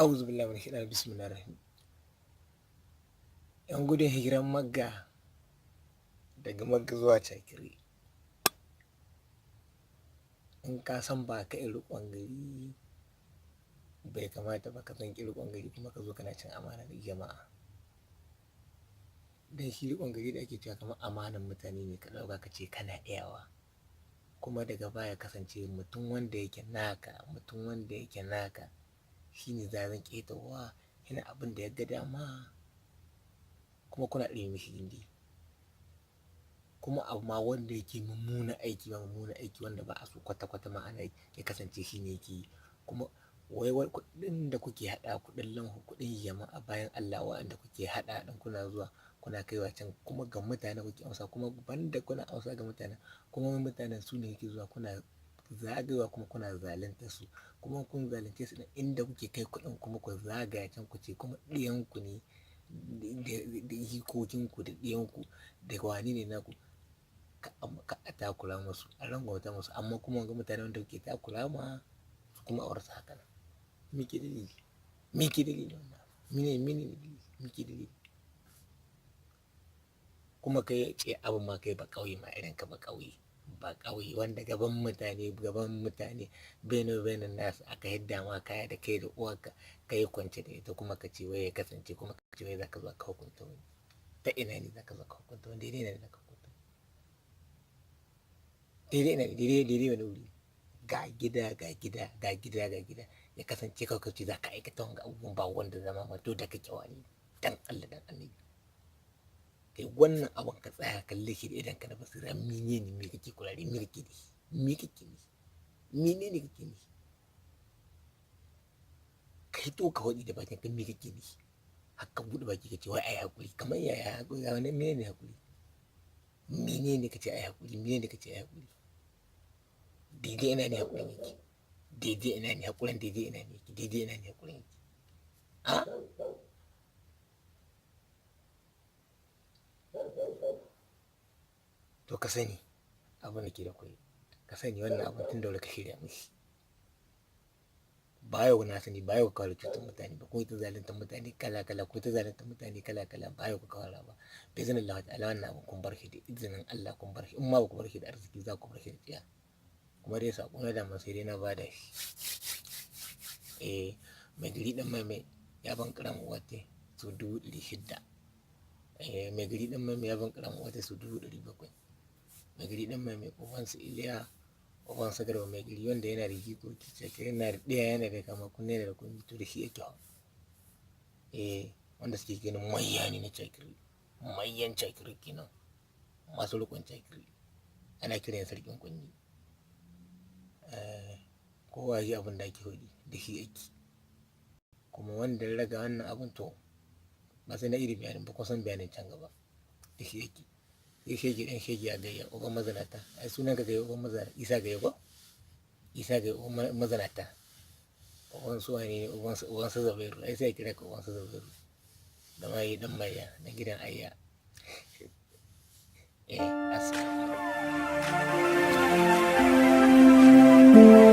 A'udhu billahi minash shaitani bismillahir rahim. Yan gudun hijiran Magga daga Magga zuwa Cakiri. In ka san ba ka iya riƙon gari, bai kamata ba ka san ƙi riƙon gari kuma ka zo kana cin amanar jama'a. Dan shi riƙon gari da ake cewa kamar amanar mutane ne ka ɗauka ka ce kana iyawa. Kuma daga baya kasance mutum wanda yake naka, mutum wanda yake naka shine za zan ƙetawa yana abin da ya ga dama kuma kuna ɗure mishi gindi. Kuma abu ma wanda yake mummuna aiki ba mummuna aiki wanda ba a so kwata-kwata ma ana yi ya kasance shine yake yi. Kuma wai wai kuɗin da kuke haɗa kuɗin lanho kuɗin jama'a bayan Allah waɗanda kuke haɗa ɗin kuna zuwa kuna kaiwa can kuma ga mutane kuke amsa kuma banda kuna amsa ga mutane kuma mutanen su ne kuke zuwa kuna zagayowa kuma kuna zaluntar su kuma kun zalunce su ɗin inda kuke kai kuɗin kuma ku zagaya can ku ce kuma ɗiyanku ne da jikokinku da ɗiyanku da wane ne naku ka a takura musu a rangwamta musu amma kuma wanga mutane wanda kuke takura ma su kuma a bar su haka nan. Me ke dalili? Me ke dalili wannan? Mene mene dalili? Me ke dalili? Kuma kai ce abin ma kai ba ƙauye ma irin ka ba ƙauye ba ƙauye wanda gaban mutane bene benen nasu aka yadda ma kaya da kai da uwarka ka yi kwance da ita kuma ka ce wai ya kasance kuma ka ce wai za ka zo ka hukunta wani. Ta ina ne za ka zo ka hukunta wani? Daidai ina ne za ka hukunta wani? Daidai ina ne? Daidai daidai wani wuri? Ga gida ga gida ga gida ga gida ya kasance kawai ka ce za ka aikata wanga abubuwan ba wanda zama ma to da kake wani dan Allah dan annabi. Kai wannan abun ka tsaya ka kalle shi da idonka na basira menene me kake kurare me kake nufi me kake nufi menene kake nufi? Ka hito ka faɗi da bakin ka me kake nufi? Har ka buɗe baki ka ce wai ai haƙuri kamar yaya haƙuri wane menene haƙuri? Menene ka ce ai haƙuri menene ka ce ai haƙuri? Daidai ina ne haƙurin yake? Daidai ina ne haƙurin daidai ina ne yake? Daidai ina ne haƙurin yake? A? To ka sani abin da ke da kwai ka sani wannan abun tun da wuri ka shirya mishi. Ba yau na sani ba yau ka fara cutar mutane ba ko ta zaluntar mutane kala kala ko ta zaluntar mutane kala kala ba yau ka fara ba. Bi iznillahi ta'ala wannan abun kun bar shi da izinin Allah kun bar shi in ma ba ku bar shi da arziki za ku bar shi da tsiya. Kuma dai saƙo na dama sai dai na bada shi. Eh mai gari ɗan maimai ya ban ƙaramin uwate su 600,000. Eh mai gari ɗan maimai ya ban ƙaramin uwate su 700,000. Mai gari ɗan maimai ubansu Iliya ubansu Garba mai gari wanda yana da jikoki cake yana da ɗiya yana da kama kunne yana da komi to da shi yake hawa. Eh wanda suke ganin mayya ne na Cakiri mayyan Cakiri kenan masu riƙon Cakiri ana kiran sarkin kunni. Eh kowa ya ji abin da ake faɗi da shi ake. Kuma wanda ya raga wannan abun to ba sai na iri bayanin ba kun san bayanin can gaba da shi ake. Sai shege ɗan shege a gayya uban mazinata ai sunan ka gayya uban mazinata Isa gayya ko? Isa gayya uban mazinata. Uban su wane ne uban su uban su Zubairu ai sai a kira ka uban su Zubairu. Da maye ɗan mayya na gidan Ayya. Eh assalamu alaikum.